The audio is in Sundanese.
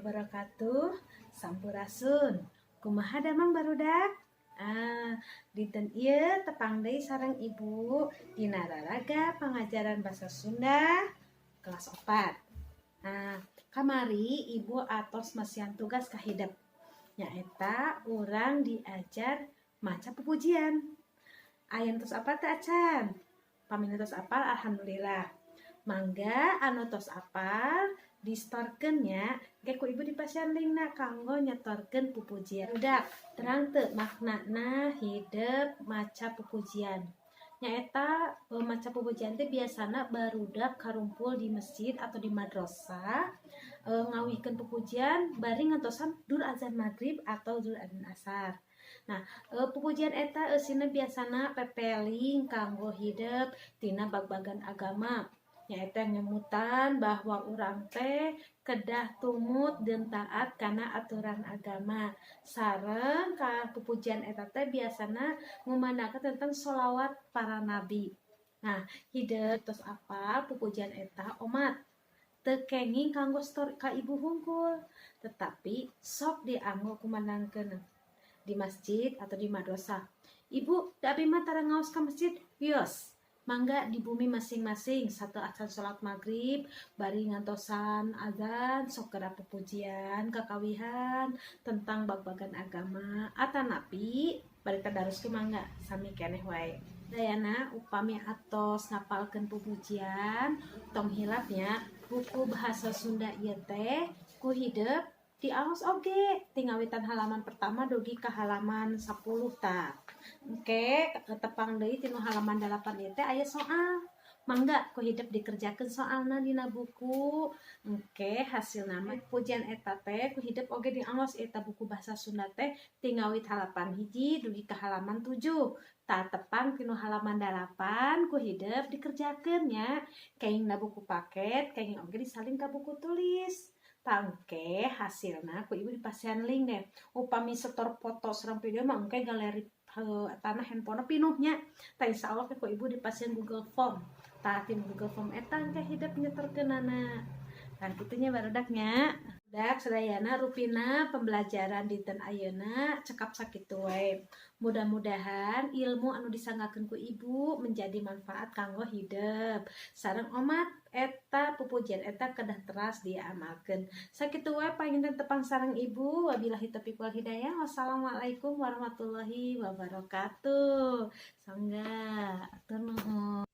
Wabarakatuh. Sampurasun. Kumaha damang, barudak? Ah, dinten ieu tepang deui sareng Ibu dina raraga pangajaran bahasa Sunda kelas 4. Nah, kamari Ibu atos masihan tugas ka hidep. Nyaeta urang diajar maca pupujian. Aya tos apal teu acan? Pami tos apal, alhamdulillah. Mangga anu tos apal disetorkeun nya, ge ku Ibu dipasihan linkna kanggo nyetorkeun pupujian. Udah, terang teu maknana hidep maca pupujian? Nyaeta maca pupujian teh biasana barudak karumpul di masjid atau di madrasah, ngawihkeun pupujian bari ngantosan dur azan maghrib atau dur azan asar. Nah, pupujian eta eusina biasana pepeling kanggo hidep tina bag-bagan agama. Nyaeta nyemutan bahwa urang teh kedah tumut dan taat kana aturan agama. Sareng ka pupujian eta teh biasana ngumandangkeun tentang sholawat para nabi. Nah, hidep tos apal pupujian eta omat teu kenging kanggo setor ka Ibu hungkul, tetapi sok dianggo kumandangkeun di masjid atau di madrasah. "Ibu, da abi mah tara ngaos ka masjid." Wios, mangga di bumi masing-masing sateuacan salat maghrib bari ngantosan azan sok geura pupujian kakawihan tentang bag-bagan agama, atanapi bari tadarus ge mangga sami keneh wae. Dayana upami atos ngapalkeun pupujian, tong hilap nya, buku bahasa Sunda ieu teh ku hidep diaos oge ti ngawitan halaman pertama dugi ka halaman 10. Tah, engke tepang deui tinu halaman 8 ieu teh aya soal. Mangga ku hidep dikerjakeun soalna dina buku. Engke hasilna mah pujian eta teh ku hidep oge diaos eta buku bahasa Sunda teh ti ngawit halaman 1 dugi ka halaman 7. Tah, tepang tinu halaman 8 ku hidep dikerjakeun nya. Kenging buku paket, kenging oge disalin ka buku tulis. Tah, engke hasilna ku Ibu dipasihan link deh. Upami setor foto sareng video mah engke galeri tanah handphone pinuh nya. Tah, insyaallah ku Ibu dipasihan Google Form. Tah, tina Google Form eta engke hidep nyetorkeunana. Nah, kitu nya, barudak nya. Dak sadayana rupina pembelajaran dinten ayeuna cekap sakitu wae. Mudah-mudahan ilmu anu disanggakeun ku Ibu menjadi manfaat kanggo hidep. Sareng omat eta pupujian eta kedah teras diamalkeun. Sakitu wae panginten tepang sareng Ibu. Wabillahi taufiq wal hidayah. Wassalamualaikum warahmatullahi wabarakatuh. Sangga, atur nuhun.